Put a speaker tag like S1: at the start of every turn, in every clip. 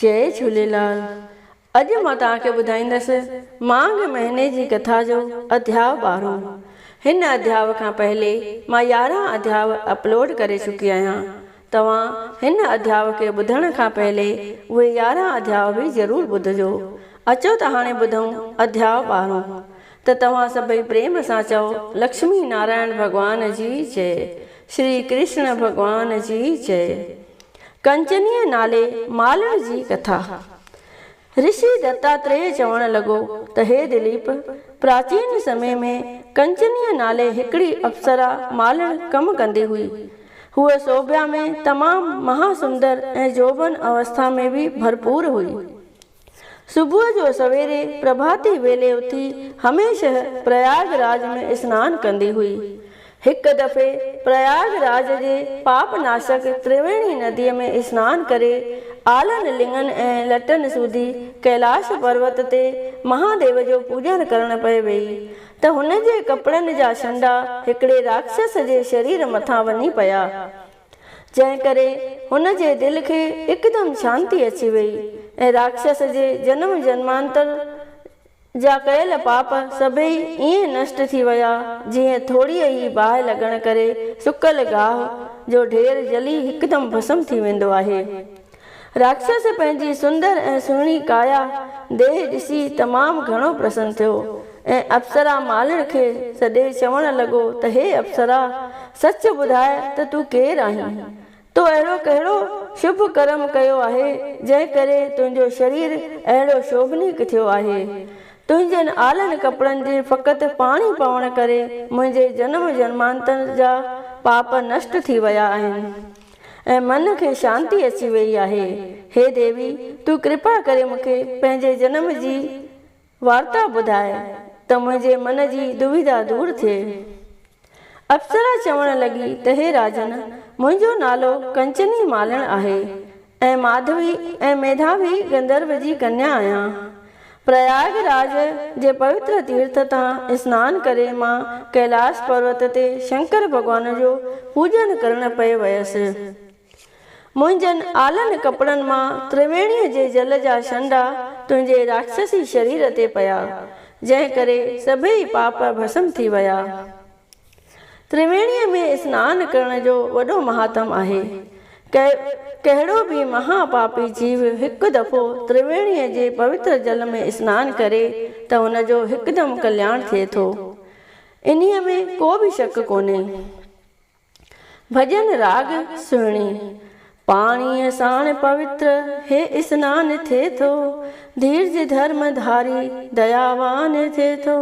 S1: جئي جهوليلال اڄ مان توهان کي ٻڌائيندس مانگهه مهيني جي ڪٿا جو اڌياء ٻارهون. هن اڌياء کان پهلي مان 11 اڌياء اپلوڊ ڪري چڪي آهيان. توهان هن اڌياء کي ٻڌڻ کان پهلي اهي 11 اڌياء به ضرور ٻڌجو. اچو ته هاڻي ٻڌون اڌياء ٻارهون. ته توهان سڀئي پريم سان چئو لڪشمي نارائڻ ڀڳوان جي جئي. شري ڪرشن ڀڳوان جي جئي. ڪنچنيء نالي مالڻ جي ڪٿا. رشي دتاتريء چوڻ لڳو ته هي دليپ! پراچين سمي ۾ ڪنچنيء نالي هڪڙي اپسرا مالڻ ڪم ڪندي هئي. هوء سوڀيا ۾ تمام مها سندر ۽ جوڀن اوسٿا ۾ به ڀرپور هئي. صبح جو سويري پرڀاتي ويلي اٿي هميشه پرياگ راج ۾ اسنان ڪندي هئي. هڪ دفعي پرياگ راج جي پاپ ناشڪ ترويڻي نديء ۾ اسنان ڪري آلن لڱن ۽ لٽن سوڌي ڪيلاش پروت تي مهاديو جو پوڄن ڪرڻ پئي ويئي ته هن جي ڪپڙن جا ڇنڊا هڪڙي راڪشس جي شرير مٿان وڃي پيا. جنهن ڪري هن جي دل کي هڪدم شانتي اچي ويئي ۽ راڪشس جي جنم جنمانتر جا ڪيل پاپ سڀيئي ائين نشٽ ٿي ويا، جيئن ٿوريء ئي باهه لڳڻ ڪري سڪل گاهه جو ڍير جلي هڪدم ڀسم ٿي ويندو آهي. راڪشس پنهنجي سندر ۽ سهڻي ڪايا، ديهه، ڏسي تمام گهڻو پرسن ٿيو ۽ اپسرا مالڻ کي سڏي چوڻ لڳو ته هي اپسرا! سچ ٻڌاء ته تون ڪير آهين؟ تو اهڙو ڪهڙو شڀ ڪرم ڪيو آهي، جنهن ڪري تنهنجو شرير اهڙو شوڀنيڪ ٿيو آهي؟ تنهنجن آلن ڪپڙن جي فقط پاڻي پوڻ ڪري منهنجي جنم جنمانتر جا پاپ نشٽ ٿي ويا آهن. ۽ من کي شانتي اچي ويئي آهي. هي ديوي! تون ڪرپا ڪري مون کي پنهنجي جنم جي وارتا ٻڌاء ته منهنجي من جي دويدا دور ٿئي. اپسرا چوڻ لڳي ته هي راجن! منهنجو نالو ڪنچني مالڻ آهي ۽ ماڌوي ۽ ميڌاوي گنڌرو جي ڪنيا آهيان. پرياگ راج جي پوتر تيرٿ تان اسنان ڪري مان ڪيلاش پروت تي شنڪر ڀڳوان جو پوڄن ڪرڻ پئي ويس. منهنجن آلن ڪپڙن مان ترويڻيء جي جل جا ڇنڊا تنهنجي راڪشسي شرير تي پيا، جنهن ڪري سڀيئي پاپ ڀسم ٿي ويا. ترويڻيء ۾ اسنان ڪرڻ جو وڏو مهاتم آهي. ڪهڙو به مها پاپي جيو هڪ دفعو ترويڻيء جي پوتر جل ۾ اسنان ڪري ته هن جو هڪدم ڪلياڻ ٿئي ٿو. انهيء ۾ ڪو به شڪ ڪونهي. ڀڄن راڳ سهڻي. پاڻيء ساڻ پوتر هي اسنان ٿئي ٿو، ڌيرج ڌرم ڌاري دياوان ٿئي ٿو.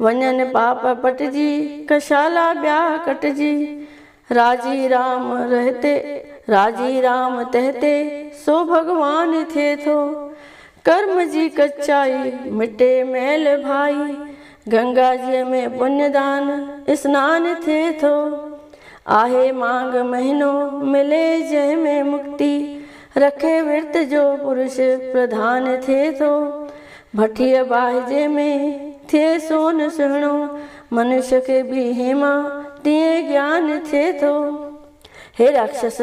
S1: وڃن پاپ پٽجي، ڪشالا ٻيا ڪٽجي. راضي رام رهتي، راضي رام تهتي، سو ڀڳوان ٿئي ٿو. ڪرم جي ڪچائي، مٽي ميل ڀائي. گنگا جيء ۾ پڃ دان، اسنان ٿئي ٿو. آهي مانگهه مهينو، ملي جنهن ۾ مڪتي. رکي ورت جو پرش، پرڌان ٿئي ٿو. ڀٺيء باهه جي ۾، ٿئي سون سهڻو. منش کي به هيما، تيئن گيان ٿئي ٿو. هي راڪشس!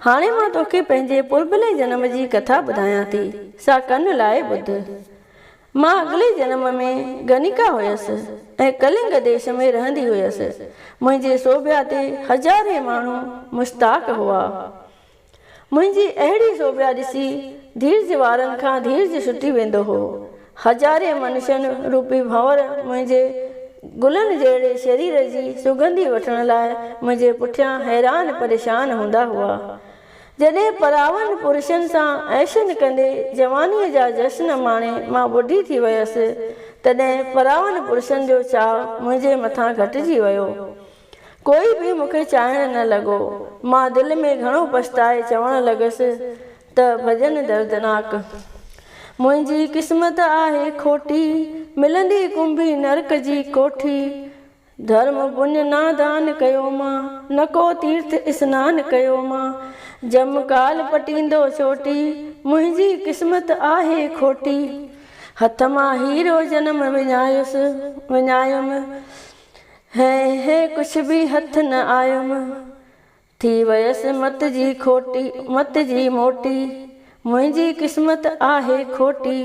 S1: هاڻي مان توکي پنهنجي پرڀلي جنم جي ڪٿا ٻڌايان ٿي، سا ڪن لائي ٻڌ. مان اڳلي جنم ۾ گنيڪا هيس ۽ ڪلنگ ديش ۾ رهندي هيس. منهنجي سوڀيا تي هزارين ماڻهو مشتاق هئا. منهنجي اهڙي سوڀيا ڏسي ڌيرج وارن کان ڌيرج ڇٽي ويندو هو. هزارين منشن روپي ڀنور منهنجي گلن جهڙي شرير جي سڳنڌي وٺڻ لاء منهنجي پٺيان حيران پريشان هوندا هئا. جڏهن پراون پرشن سان عيشن ڪندي جوانيء جا جشن ماڻي مان ٻڍي ٿي ويس، تڏهن پراون پرشن جو چاهه منهنجي مٿان گهٽجي ويو. ڪوئي به مون کي چاهڻ نه لڳو. مان دل ۾ گهڻو پڇتائي چوڻ لڳس ته ڀڄن دردناڪ! منهنجي قسمت آهي کوٽي، ملندي ڪنڀي نرڪ جي ڪوٺي. ڌرم پڃ نا دان ڪيو مان، نه ڪو تيرٿ اسنان ڪيو مان. جم ڪال پٽيندو چوٽي، منهنجي قسمت آهي کوٽي. هٿ مان هيرو جنم وڃايس، وڃايم، هين هين ڪڇ به هٿ نه آيم. ٿي ويس مت جي کوٽي، مت جي موٽي. منهنجي قسمت آهي کوٽي.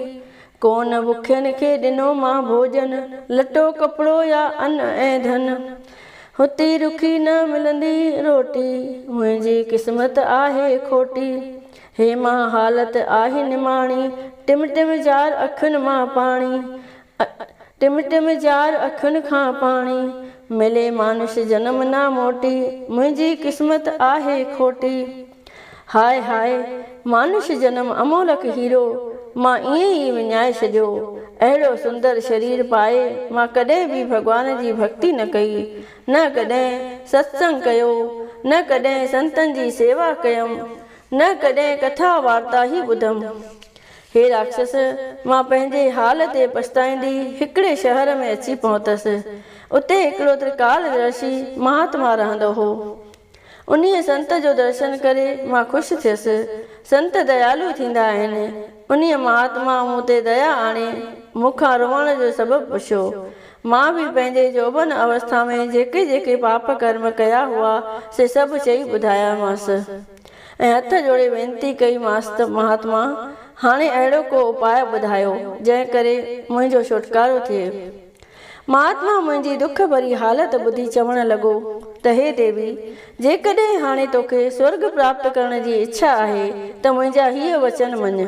S1: ڪونه بکين کي ڏنو مان ڀوڄن، لٽو ڪپڙو يا ان ۽ ڌن. هتي رکي نه ملندي روٽي، منهنجي قسمت آهي کوٽي. هي مان حالت آهي نماڻي، ٽم ٽم جار اکين مان پاڻي. ٽم ٽم جار اکين کان پاڻي. ملي مانش جنم نه موٽي، منهنجي قسمت آهي کوٽي. هاء هاء، مانش جنم امولڪ هيرو مان ائين ئي وڃائي ڇڏيو. اهڙو سندر شرير پائي مان ڪڏهن به ڀڳوان جي ڀڳتي نه ڪئي، نه ڪڏهن ستسنگ ڪيو، نه ڪڏهن سنتن جي سيوا ڪيم، نه ڪڏهن ڪٿا وارتا ئي ٻڌم. هي راڪشس، مان پنهنجي حال تي پڇتائيندي هڪڙي شهر ۾ اچي پهتس. اتي هڪڙو ترڪال رشي مهاتما رهندو هو. انهيء سنت جو درشن ڪري مان خوش ٿيس. سنت ديالو ٿيندا آهن. انهيء مهاتما مون تي ديا آڻي مون کان روئڻ جو سبب پڇيو. مان به پنهنجي جوڀن اوسٿا ۾ جيڪي جيڪي پاپ ڪرم ڪيا هئا، سي سڀ چئي ٻڌايامانس ۽ هٿ جوڙي وينتي ڪئي مانس ته مهاتما! هاڻي اهڙو ڪو اپاء ٻڌايو، جنهن ڪري منهنجو ڇوٽڪارو ٿئي. مهاتما منهنجي دک ڀري حالت ٻڌي چوڻ لڳو ته هي ديوي! جيڪڏهن هاڻي توکي سورڳ پراپت ڪرڻ جي اڇا آهي ته منهنجا هيء وچن مڃ.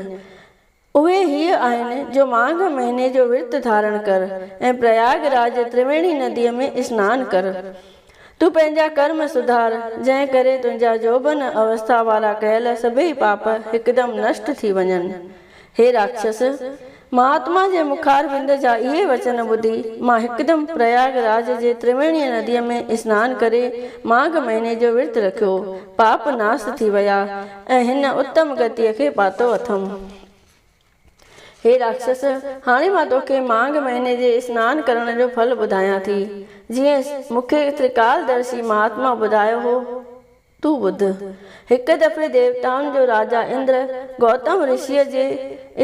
S1: اهي هيء آهن جو ماگهه مهيني جو ورت ڌارڻ ڪر ۽ پرياگ راج ترويڻي نديء ۾ اسنان ڪر. تون پنهنجا ڪرم سڌار، جنهن ڪري تنهنجا جوڀن اوسٿا وارا ڪيل سڀيئي پاپ هڪدم نشٽ ٿي وڃن. هي راڪشس! مهاتما جي مکاربند جا اهي وچن ٻڌي، مان هڪدم پرياگ راج جي ترويڻيء نديء ۾ اسنان ڪري ماگهه مهيني جو ورت رکيو. پاپ ناس ٿي ويا ۽ هن اتم گتيء کي پاتو اٿم. هي راڪشس! هاڻي مان توکي ماگهه مهيني جي اسنان ڪرڻ جو ڦل ٻڌايان ٿي، جيئن مون کي ترڪالدرشي مهاتما ٻڌايو هو. تون ٻڌ. هڪ دفعي ديوتائن جو راجا اندر گوتم رشيء جي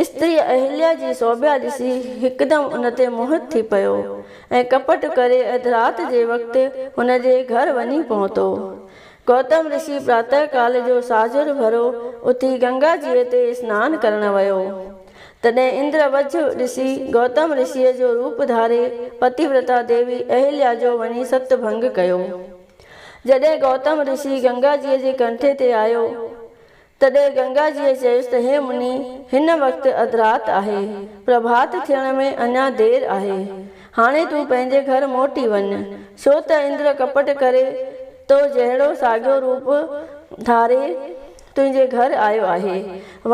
S1: استري اهليا جي سوڀيا ڏسي هڪدم ان تي موهت ٿي پيو ۽ ڪپٽ ڪري اڌ رات جي وقت هن جي گهر وڃي پهتو. گوتم رشي پراتهه ڪال جو ساجهر ڀرو اٿي گنگا جيء تي اسنان ڪرڻ ويو. تڏهن اندر وجهه ڏسي گوتم رشيء جو روپ ڌاري پتيورتا ديوي اهليا جو وڃي ست ڀنگ ڪيو. جڏهن گوتم رشي گنگا جيء جي ڪنٺي تي آيو، تڏهن گنگا جيء چيس ته هي مني! هن وقت اڌ رات آهي، پرڀات ٿيڻ ۾ اڃا دير آهي. هاڻي تون پنهنجي گهر موٽي وڃ، ڇو ته اندر ڪپٽ ڪري تو جهڙو ساڳيو روپ ڌاري تنهنجي گهر آيو آهي.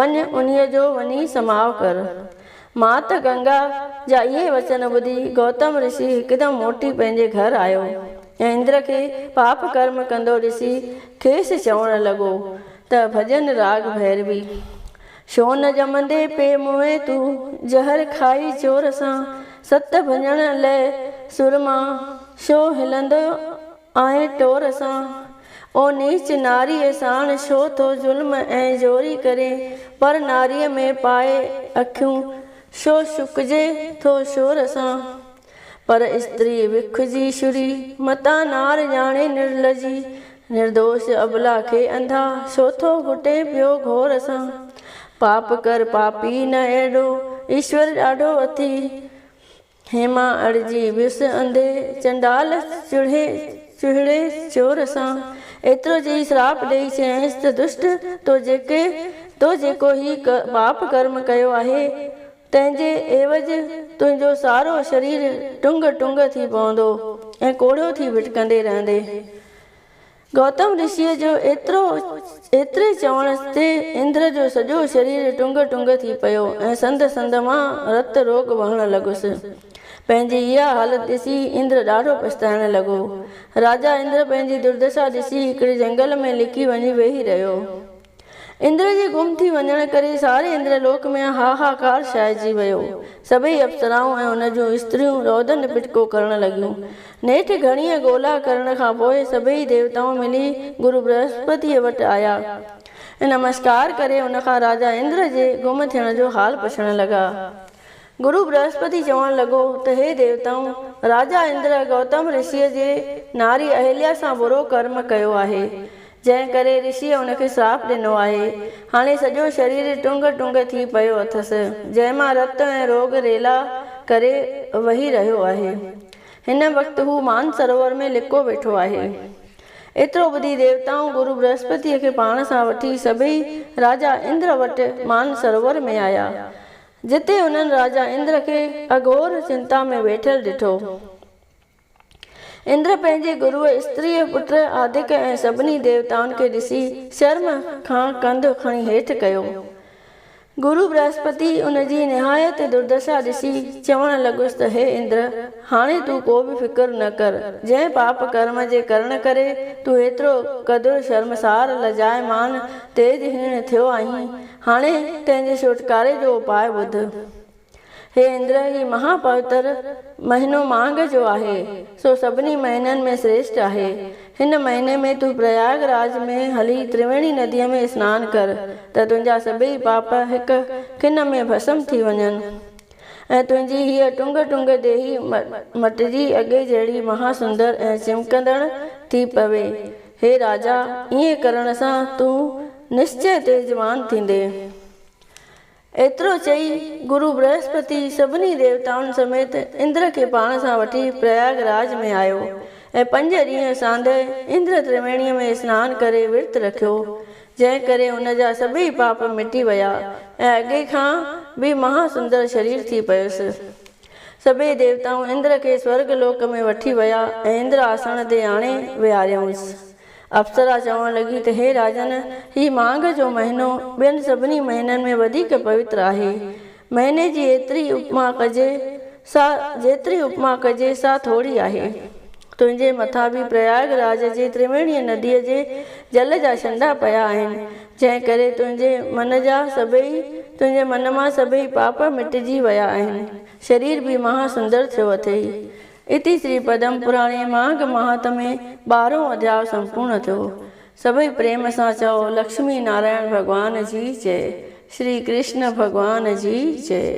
S1: وڃ، انهيء جو وڃي سماء ڪر. مات گنگا جا اهي وچن ٻڌي گوتم رشي هڪدم موٽي پنهنجي گهر آيو ۽ اندر کي پاپ ڪرم ڪندو ڏسي کيس چوڻ لڳو ته ڀڄن راڳ ڀيروي ڇو نه ڄمندي پي موئين تون زهر کائي زور سان ست ڀڃڻ لئه سرما ڇو هلندو آهين ٽور سان، او نيچ ناريء ساڻ ڇو ٿو ظلم ۽ زوري ڪرين، پر ناريء ۾ پائي اکيون، ڇو شڪجي ٿو شور سان. پر استري وک جي شري، متان نار ڄاڻي نرلڄي، نردوش ابلا کي انڌا، ڇو ٿو گهٽين پيو گهور سان. پاپ ڪر پاپي نه اهڙو، ايشور ڏاڍو اٿي. هيما اڙجي ويس انڌي چنڊال چڙهي چهڙي چور سان. ايترو چئي سراپ ڏيئي چيائينس ته دشٽ! تو جيڪي تو جيڪو هي پاپ ڪرم ڪيو آهي، تنهن جي عيوض تنهنجو سارو شرير ٽنگ ٽنگ ٿي پوندو ۽ ڪوڙهيو ٿي ڀٽڪندي رهندين. گوتم رشيء جو ايترو ايتري چوڻ تي اندر جو سڄو شرير ٽنگ ٽنگ ٿي پيو ۽ سنڌ سنڌ مان رت روڳ وهڻ لڳس. پنهنجي اها حالت ڏسي اندر ڏاڍو پڇتائڻ لڳو. راجا اندر پنهنجي دردشا ڏسي هڪڙي جهنگل ۾ لڪي وڃي ويهي رهيو. اندر جي گم ٿي وڃڻ ڪري ساري اندر لوڪ ۾ هاهاڪار ڇائجي ويو. سڀئي اپسرائون ۽ ان جون استريون رودن پٽڪو ڪرڻ لڳيون. نيٺ گهڻيء ڳولا ڪرڻ کان پوء سڀئي ديوتائون ملي گرو برهسپتيء وٽ آيا ۽ نمسڪار ڪري ان کان راجا اندر جي گم ٿيڻ جو حال پڇڻ لڳا. گرو برهسپتي چوڻ لڳو ته هي ديوتائون! راجا اندر گوتم رشيء جي ناري اهليا سان برو ڪرم ڪيو آهي. جنهن ڪري رشيء ان کي سراپ ڏنو آهي. هاڻي سڄو شرير ٽنگ ٽنگ ٿي پيو اٿس، جنهن مان رت ۽ روڳ ريلا ڪري وهي رهيو آهي. هن وقت هو مان سروور ۾ لڪو ويٺو آهي. ايترو ٻڌي ديوتائون گرو برهسپتيء کي پاڻ سان وٺي سڀئي راجا اندر وٽ مان سروور ۾ آيا، جتي انهن راجا اندر کي اگهور چنتا ۾ ويٺل ڏٺو. اندر پنهنجي گروء، استريء، پٽ آدڪ ۽ سڀني ديوتائن کي ڏسي شرم کان ڪنڌ کڻي هيٺ ڪيو. گرو برهسپتي ان جي نهايت دردشا ڏسي چوڻ لڳس ته هي اندر! هاڻي تون ڪو به فڪر نه ڪر. جنهن پاپ ڪرم جي ڪرڻ ڪري تون هيترو قدر شرمسار، لڄائمان، تيج هيڻ ٿيو آهين، هاڻي تنهن جي ڇوٽڪاري جو اپاء ٻڌ. هي اندر، هي مها پوتر مهينو مانگهه جو آهي، سو سڀني مهينن ۾ سريشٽ آهي. هن مهيني ۾ تون پرياگ راج ۾ هلي ترويڻي نديء ۾ سنان ڪر ته تنهنجا سڀيئي پاپ هڪ کن ۾ ڀسم ٿي وڃن ۽ تنهنجي هيء ٽنگ ٽنگ ديهي مٽجي اڳي جهڙي مها سندر ۽ چمڪندڙ ٿي پوي. هي راجا، ائين ڪرڻ سان تون نشچي تيجوان ٿيندين. ايترو چئي گرو برهسپتي سڀني ديوتائن سميت اندر کي پاڻ سان وٺي پرياگ راج ۾ آيو ۽ پنج ڏينهن ساندهه اندر ترويڻيء ۾ سنان ڪري ورت رکيو، جنهن ڪري هن جا سڀيئي پاپ مٽي ويا ۽ اڳي کان به مها سندر شرير ٿي پيس. سڀيئي ديوتائون اندر کي سورڳ لوڪ ۾ وٺي ويا ۽ اندر آسڻ تي آڻي ويهاريائونس. اپسرا چوڻ لڳي ته هي راجن! هي مانگهه جو مهينو ٻين سڀني مهينن ۾ وڌيڪ پوتر آهي. مهيني جي ايتري اپما ڪجي سا جيتري اپما ڪجي سا ٿوري آهي. تنهنجي مٿان به پرياگ راج جي ترويڻيء نديء جي جل جا ڇنڊا پيا آهن، جنهن ڪري تنهنجي من جا سڀيئي تنهنجي من مان سڀيئي پاپ مٽجي ويا آهن. شرير به مها سندر ٿيو اٿئي. اتي شري پدم پراڻي ماگهه مهاتمي ٻارهون اڌياء سمپورڻ ٿيو. سڀئي پريم سان چئو لڪشمي نارائڻ ڀڳوان جي جئي. شري ڪرشن ڀڳوان جي جئي.